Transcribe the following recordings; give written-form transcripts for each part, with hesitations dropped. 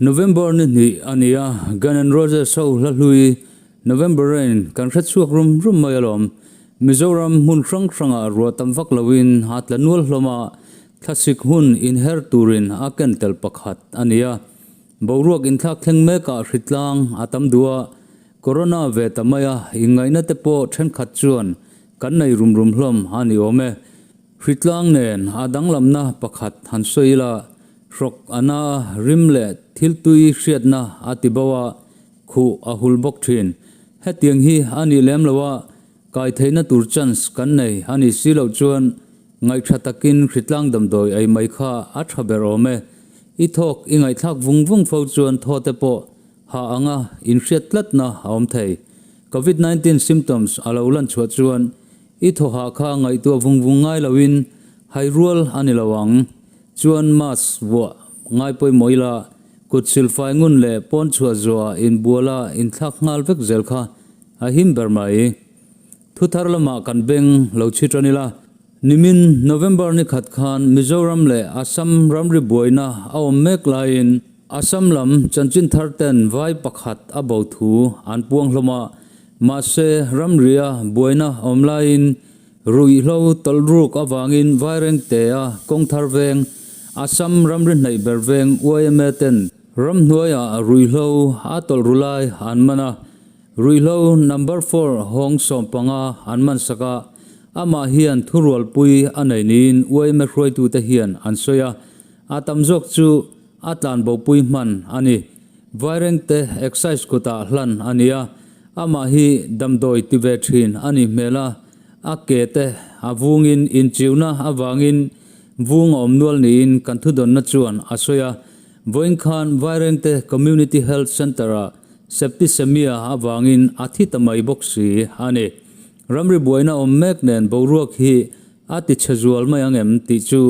November ni hnih a ni a, Gun and Roses ho hla hlui November Rain kan hre chhuak rum rum mai alawm. Mizoram hmun hrang hrangah ruah tam vak loin a tla nual hlawm a, thlasik hun inher turin a ken tel pakhat a ni a. Boruak inthlak thleng mekah hritlang a tam duh a, Corona ve ta mai a, inngaihna te pawh thenkhat chuan kan nei rum rum hlawm a ni awm e. Hritlang nen a danglamna pakhat han sawi ila, hrawk a na a, rim leh thil tui hriatna a ti bo a, khuh a hul bawk thin. Hetiang hi a nih lem lo a, kai theihna tur chance kan nei a nih si loh chuan ngaihṭha takin hritlang damdawi ei mai kha a ṭha ber awm e. I thawk i ngaihthlak vung vung fo chuan thaw te pawh Ha anga inhriat tlatna a awm thei. Covid 19 symptoms a lo lan chhuah chuan i thaw hah kha ngaihtuah vung vung ngai loin hai rual a ni lo ang. Chuan mask vuah ngai pawimawh ila kut silfai ngun leh pawn chhuah zuah inbuala inthlak nghal vek zel kha a him ber mai. Thuthar lamah kan beng lo chhi tan ila. Nimin November ni khat khan Mizoram leh Assam ramri buaina a awm mek laiin, Assam lam chanchin thar ten vai pakhat a bo thu an puang hlawm a, mahse ramria buaina awm laiin ruihhlo tawlh ruk avangin Vairengte a kawng thar veng Assam ramri hnaih ber veng yma ten ramhnuaiah ruihhlo a tawlh ru lai an man a, ruihhlo number four hawng 15 an man sak a, amah hian thurualpui a nei niin yma hruaitute hian an sawi a, a tam zawk chu A tlan bopui hman a ni. Vairengte Excise kutah hlan a ni a, amah hi damdawi ti ve thin a ni hmel a, a ke te a vungin inchiuna avangin vung a awm nual niin kan thudawnna chuan a sawi a. Vawiin khan Vairengte Community Health Centre-ah septicemia avangin a thi ta mai bawk si a ni. Ramri buaina awm mek nen boruak hi A ti chhe zual mai ang em tih chu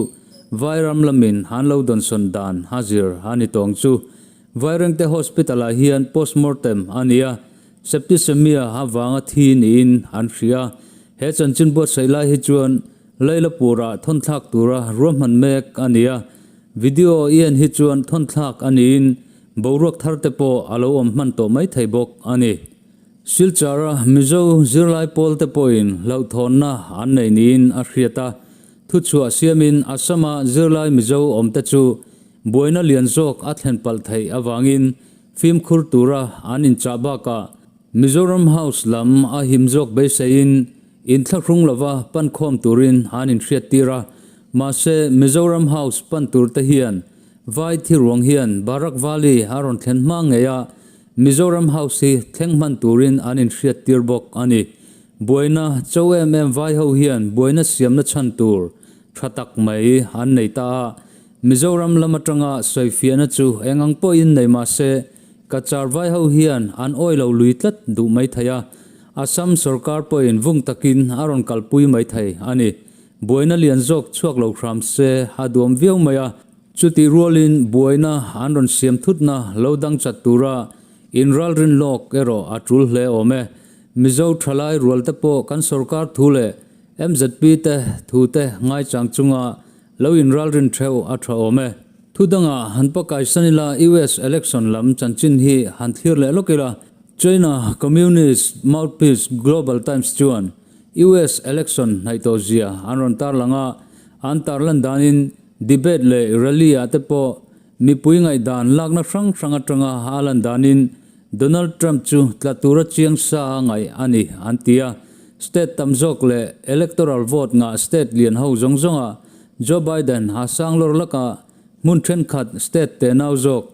Vairam lamin an lo dawnsawn dan a zir a ni tawng chu. Vairengte Hospital ah hian postmortem a ni a, septicemia avanga thi niin an hria. He chanchin buatsaih lai hi chuan Lailapur-ah thawnthlak tura ruahman mek a ni a, video i en hi chuan thawnthlak a niin boruak thar te pawh a lo awm hman tawh mai thei bawk a ni. Silchara Mizo zirlai pawlte pawhin hlauhthawnna an nei niin a hriat a, thuchhuah siamin Assam-a zirlai Mizo awmte chu buaina lian zawk a thlen palh theih avangin fimkhur tura an inchah bakah Mizoram House lam a him zawk beiseiin inthlahrung lova pankhawm turin an inhriattir a, mahse Mizoram House pan turte hian Vai thiruang hian Barak Valley a rawn thlen hma ngei a, Mizoram House hi thleng hman turin an inhriat tir bawk a ni. Buaina cho em em vai ho hian buaina siamna chhan tur tha tak mai an nei ta a, Mizoram lam atanga sawifiahna chu eng ang pawhin nei mah se, Cachar vai ho hian an awi lo lui tlat duh mai thei a, Assam sorkar pawhin vung takin a rawn kalpui mai thei a ni. Buaina lian zawk chhuak lo hram se a duam viau mai a. Chutih rualin buaina an rawn siam thutna lo dang chat tura inralrin lawk erawh a tul hle awm e. Mizo thalai rualte pawh kan sorkar thu leh MZP te thu te ngaichang chunga lo inralrin theuh a tha awm e. Thu dangah han pakaisan ila US election lam chanchin hi han thlir leh lawk ila, China Communist mouthpiece Global Times chuan US election hnaih tawh zia an rawn tarlang a, an tarlan danin Debate leh rally ah te pawh mipui ngaihdan lakna hrang hrang atanga a lan danin Donald Trump chu tla tura chiang sa a ngaih a ni an ti a. State tam zawk leh electoral vote ngah state lian ho zawng zawngah Joe Biden a sang lawr lakah hmun thenkhat state tenau zawk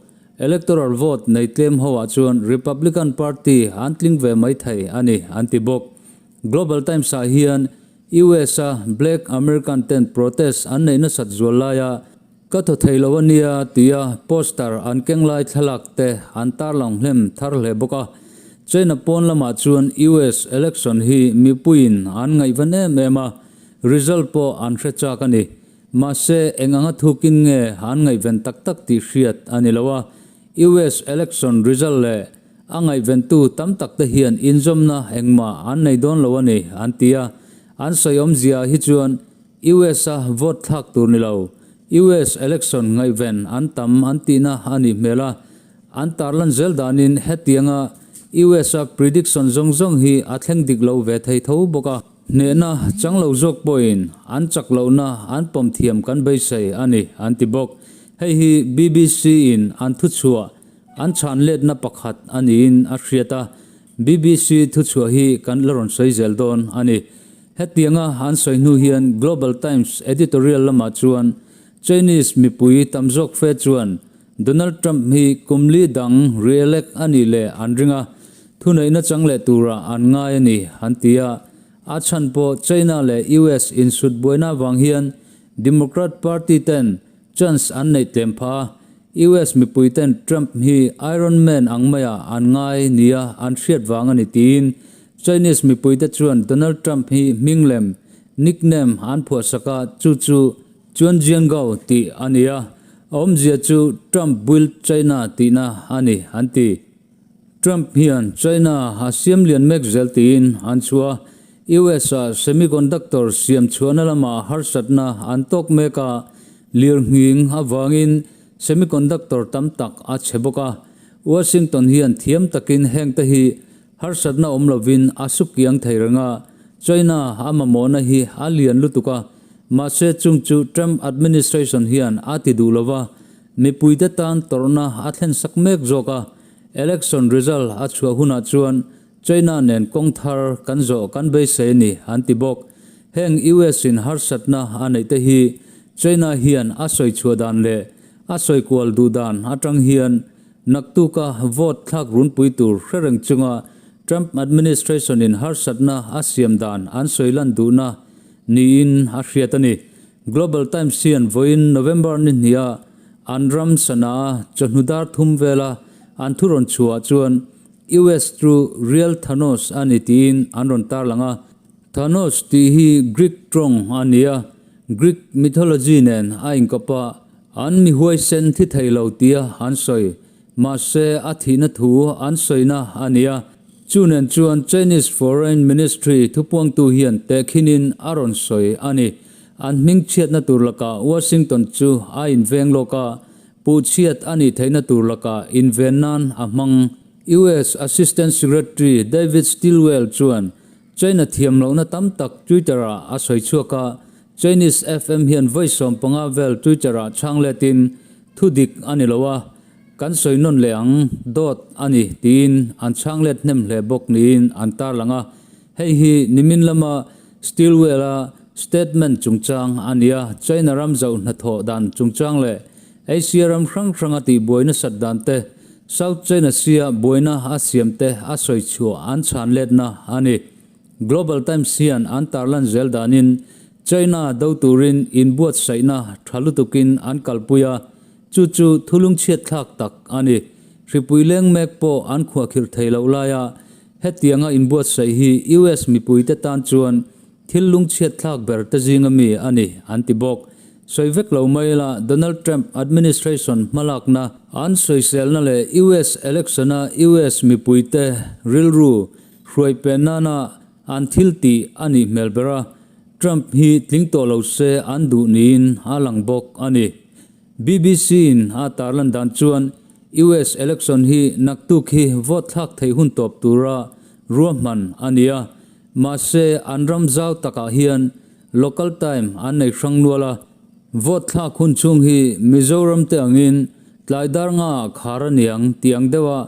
electoral vote nei tlem ho ah chuan Republican Party an tling ve mai thei a ni an ti bawk. Global Times ah hian US-a Black American ten protest an neih nasat zual laia ka thaw thei lo a nia tia poster an keng lai thlalak te an tarlang hlem thar hle bawk a. China pawn lamah chuan US election hi mipuiin an ngaihven em em a, result pawh an hre chak a ni. Mahse eng anga thukin nge an ngaihven tak tak tih hriat a ni lo a, US election result leh A ngaihventu tam tak te hian inzawmna engmah an nei dawn lo a ni, an ti a. An sawi awmzia hi chuan US-a vote thlak tur ni lo, US election ngaihven an tam an tihna a nih hmel a. An tarlan zel danin hetianga US a prediction zawng zawng hi a thleng dik lo ve thei tho bawk a. Hnehna chang lo zawk pawhin an chak lohna an pawm thiam kan beisei a ni, an ti bawk. Hei hi BBC in an thuchhuah an chhan letna pakhat a niin a hriat a, BBC thuchhuah hi kan la rawn sawi zel dawn a ni. Hetianga an sawi hnu hian Global Times editorial lamah chuan Chinese mipui tam zawk fe chuan Donald Trump hi kum li dang re-elect a nih leh an ring a, thuneihna chang leh turah an ngai a ni, an ti a. A chhan pawh China leh US insut buaina avang hian Democrat Party ten chance an neih tlem phah a, US mipui ten Trump hi Iron Man ang maiah an ngai nia an hriat vang a ni tiin Chinese mipuite chuan Donald Trump hi hming lem, nickname, an phuahsak a, chu chu Chuan Jiangao tih a ni a, a awmzia chu Trump built China tihna a ni an ti. Trump hian China a siam lian mek zel tiin an chhuah a, US ah semiconductor siam chhuahna lamah harsatna an tawk mek a, lirnghing avangin semiconductor tam tak a chhe bawk a. Washington hian thiam takin hengte hi Harsatna awm lovin a sukiang thei reng a, China a mamawhna hi a lian lutuk a, mahse chung chu Trump administration hian a ti duh lova, mipuite tan tawrhna a thlensak mek zawk a, election result a chhuah hunah chuan China nen kawng thar kan zawh kan beisei a ni an ti bawk. Heng US in harsatna a neih te hi China hian a sawi chhuah dan leh a sawi kual duh dan atang hian Naktuka vote thlak runpui tur hre reng chunga Trump administration in harsatna a siam dan an sawi lan duhna niin a hriat a ni. Global Times hian vawiin November ni hniha an ram Sanaa chawhnu dar thum vela an thu rawn chhuah chuan US chu real Thanos a ni tiin an rawn tarlang a. Thanos tih hi Greek tawng a ni a, Greek mythology nen a inkawp a, An mi huaisen thi thei lo tia an sawi. Mahse, a thihna thu an sawina a ni a. Chu nen chuan Chinese Foreign Ministry thupuangtu hian tehkhinin a rawn sawi a ni. An hming chhiatna tur lakah Washington chu a inveng lawk a, puhchhiat a nih theihna tur lakah inven nan a hmang. US Assistant Secretary David Stilwell chuan China thiam lohna tam tak Twitter-ah a sawi chhuak a, Chinese FM hian vawi 15 vel Twitter-ah chhang letin, Thu dik a ni lo a, kan sawi nawn leh ang, dawt a ni, tiin an chhang let hnem hle bawk niin an tarlang a. Hei hi nimin lama Stilwell-a statement chungchang a ni a, China ram zoh hnathawh dan chungchang leh Asia ram hrang hranga tihbuai nasat dan te, South China Sea-a buaina a siam te a sawi chhuah an chhan letna a ni. Global Times hian an tarlan zel danin China do turin inbuatsaihna tha lutukin an kalpui a, chu chu thulungchhiat thlak tak a ni. Hripui leng mek pawh an khuahkhirh thei loh laia hetianga inbuatsaih hi US mipuite tan chuan thil lungchhiat thlak ber te zinga mi a ni, an ti bawk. Sawi vek lo mai la, Donald Trump administration hmalakna an sawiselna leh US election-a US mipuite rilru Hruai pen nana an thil tih a nih hmel ber a, Trump hi tling tawh lo se an duh niin a lang bawk a ni. BBC in a tarlan dan chuan US election hi naktuk hi vote thlak theih hun tawp tura ruahman a ni a, mahse an ram zau takah hian local time an nei hrang nual a, vote thlak hun chhung hi Mizoram te angin tlai dar nga ah khar a niang tih ang deuha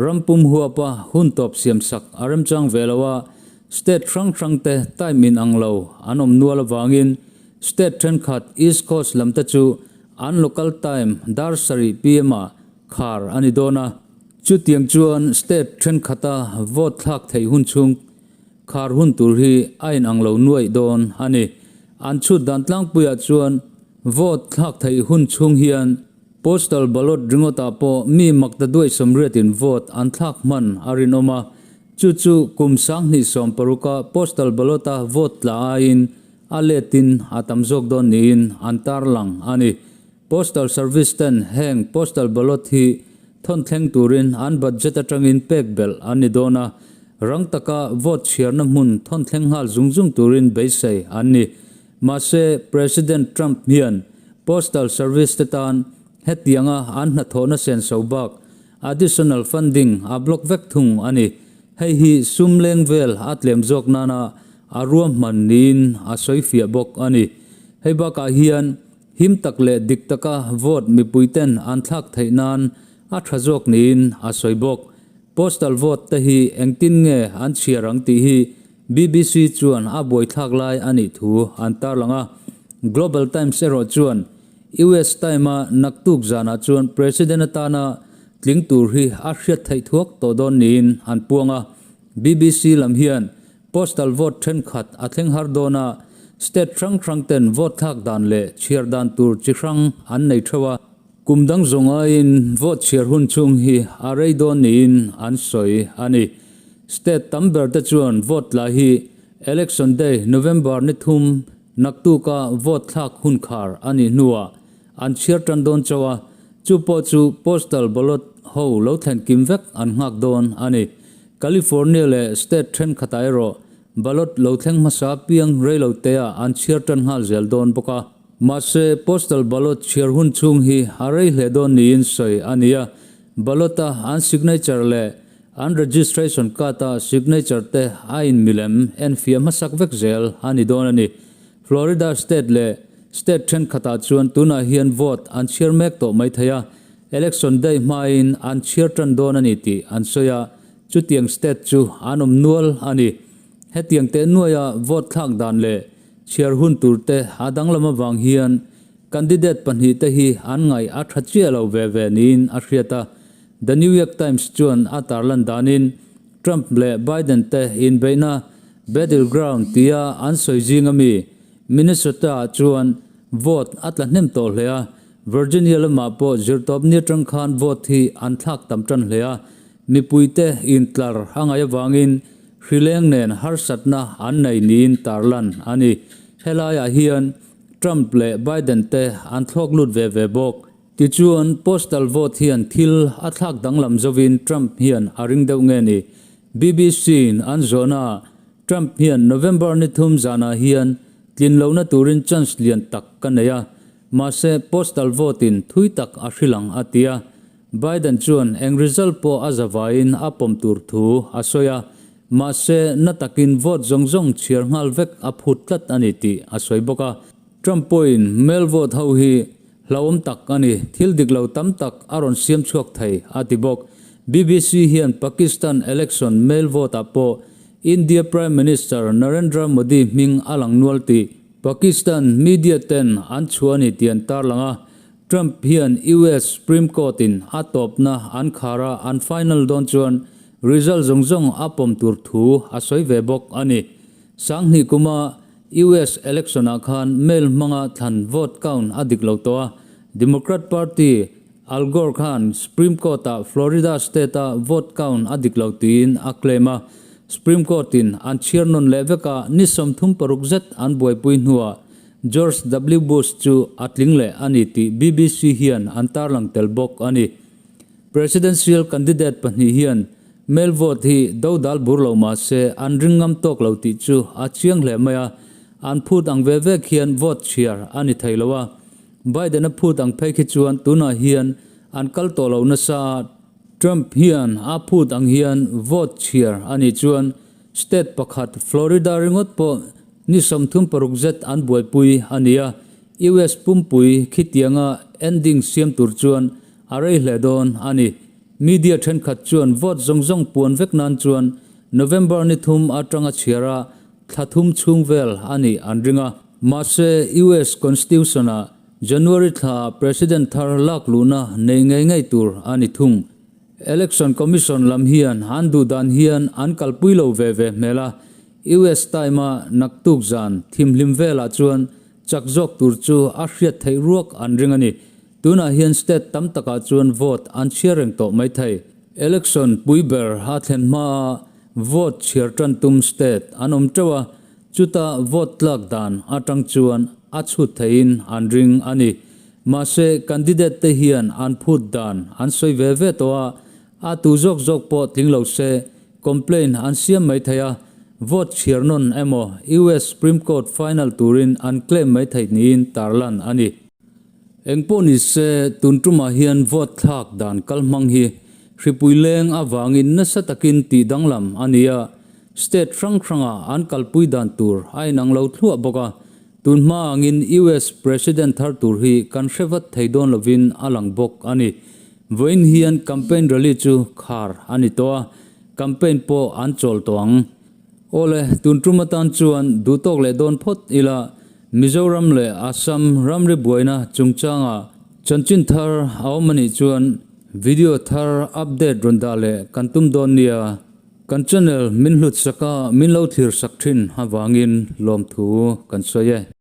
Ram pum huapa hun tawp siamsak a remchang ve lo a, state hrang hrangte time in ang lo an awm nual avangin state thenkhat East Coast lamte chu an local time dar 7 pm ah khar a ni dawn a. Chutiang chuan state thenkhat-a vote thlak theih hun chhung khar hun tur hi a in ang lo nuaih dawn a ni. An chhut dan tlangpuiah chuan vote thlak theih hun chhung hian Postal ballot ringawtah pawh mi makta duai 80 in vote an thlak hman a rinawm a, chu chu kum 2016 a postal ballot-a vote tla aiin a letin a tam zawk dawn niin an tarlang a ni. Postal Service ten heng postal ballot hi thawn thleng turin an budget atangin pek belh an ni dawn a, rang taka vote chhiarna hmun thawn thleng nghal zung zung turin beisei an ni. Mahse, President Trump hian Postal Service te tan hetianga an hnathawhna senso bak additional funding a block vek thung a ni. Hei hi sum leng vel a tlem zawk nana a ruahman niin a sawi fiah bawk a ni. Hei bakah hian him tak leh dik taka vote mipuiten an thlak theih nan a tha zawk niin a sawi bawk. Postal vote te hi engtin nge an chhiar ang tih hi BBC chuan a buaithlak lai a nih thu an tarlang a. Global Times erawh chuan US time-a naktuk zanah chuan President atana tling tur hi a hriat theih thuak tawh dawn niin an puang a. BBC lam hian postal vote thenkhat a thleng har dawn a, state hrang hrang ten vote thlak dan leh chhiar dan tur chi hrang an nei theuh a. Kum dang zawng aiin vote chhiar hun chhung hi a rei dawn niin an sawi a ni. State tam ber te chuan vote tla hi Election Day, November ni thum naktuka vote thlak hun khar a nih hnuah an chhiar tan dawn chauh a, chu pawh chu postal ballot ho lo thlen kim vek an nghak dawn a ni. California leh state thenkhatah erawh ballot lo thleng hmasa piang reiloteah an chhiar tan nghal zel dawn bawk a. Mahse, postal ballot chhiar hun chhung hi a rei hle dawn niin sawi a ni a, ballot-a an signature leh an registration card-a signature te a inmilem enfiah hmasak vek zel a ni dawn a ni. Florida state leh state thenkhatah chuan tunah hian vote an chhiar mek tawh mai thei a, election day hmain an chhiar tan dawn a ni tih an sawi a, chutiang state chu an awm nual a ni. Hetiang teh nuaia vote thlak dan leh Chhiar hun tur te a danglam avang hian candidate pahnihte hi an ngaih a tha chiah lo ve ve niin a hriat a. The New York Times chuan a tarlan danin Trump leh Biden te inbeihna battleground tia an sawi zing ami Minnesota-ah chuan vote a tla hnem tawh hle a, Virginia lamah pawh zirtawp ni atang khan vote hi an thlak tam tan hle a, mipuite intlar a ngaih avangin Hrileng nen harsatna an nei niin tarlan a ni. Helaiah hian Trump leh Biden te an thlawk lut ve ve bawk. Tichuan, postal vote hian thil a thlak danglam zovin Trump hian a ring deuh nge ni? BBC-in an zawhnaah Trump hian November ni thum zanah hian tlin lohna turin chance lian tak ka nei a, mahse postal vote-in thui tak a hrilh ang a ti a. Biden chuan eng result pawh a zavaiin a pawm tur thu a sawi a, mahse na takin vote zawng zawng chhiar nghal vek a phut tlat a ni tih a sawi bawk a. Trump pawhin mail vote ho hi hlauhawm tak a ni, thil dik lo tam tak a rawn siam chhuak thei a ti bawk. BBC hian Pakistan election mail vote-ah pawh India Prime Minister Narendra Modi hming a lang nual tih Pakistan media ten an chhuah a ni tih an tarlang a. Trump hian US Supreme Court in a tawpna an khar a, an final dawn chuan result zawng zawng a pawm tur thu a sawi ve bawk a ni. Sanghnih kuma US election ah khan mail hmanga thlan vote count a dik lo tawh a, Democrat Party Al Gore khan Supreme Court ah Florida state a vote count a dik lo tiin a claim a, Supreme Court in an chhiar nawn leh vek a, ni 36 zet an buaipui hnuah George W. Bush chu a tling leh a ni tih BBC hian an tarlang tel bawk a ni. Presidential candidate pahnih hian mail vote hi do dal bur lo mah se an ring ngam tawk lo tih chu a chiang hle mai a, an phut ang ve vek hian vote chhiar a ni thei lo a. Biden-a phut ang phei khi chuan tunah hian an kal tawh lo nasa a, Trump hian a phut ang hian vote chhiar a nih chuan state pakhat Florida ringawt pawh Ni 36 zet an buaipui a ni a, US pumpui khitianga ending siam tur chuan a rei hle dawn a ni. Media thenkhat chuan vote zawng zawng puan vek nan chuan November ni thum atanga chhiar a thla thum chhung vel a nih an ring a. Mahse, US Constitution-ah January thlaah President thar lak luhna nei ngei ngei tur a ni thung. Election Commission lam hian an duh dan hian an kalpui lo ve ve hmel a, US time-a naktuk zan thimhlim velah chuan chak zawk tur chu a hriat theih ruak an ring a ni. Tunah hian state tam takah chuan vote an chhiar reng tawh mai thei. Election pui ber a thlen hmaa vote chhiar tan tum state an awm teuh a, chuta vote tlak dan atang chuan a chhut theihin an ring a ni. Mahse, candidate te hian an phut dan an sawi ve ve tawh a, a tu zawk zawk pawh tling lo se, Complaint an siam mai thei a, vote chhiar nawn emaw US Supreme Court final turin an claim mai theih niin tarlan a ni. Engpawh ni se, tun tumah hian vote thlak dan kal hmang hi Hripui leng avangin nasa takin tih danglam a ni a, state hrang hranga an kalpui dan tur a inang lo thluah bawk a. Tun hma angin US President thar tur hi kan hre vat thei dawn lovin a lang bawk a ni. Vawiin hian campaign rally chu khar a ni tawh a, campaign pawh an chawl tawh ang. Awle, tun tum atan chuan duhtawk leh dawn phawt ila, Mizoram leh Assam ramri buaina chungchanga chanchin thar a awm a nih chuan video thar update rawn dah leh kan tum dawn nia. Kan channel min hlut sak a, min lo thlir sak thin avangin lawmthu kan sawi e.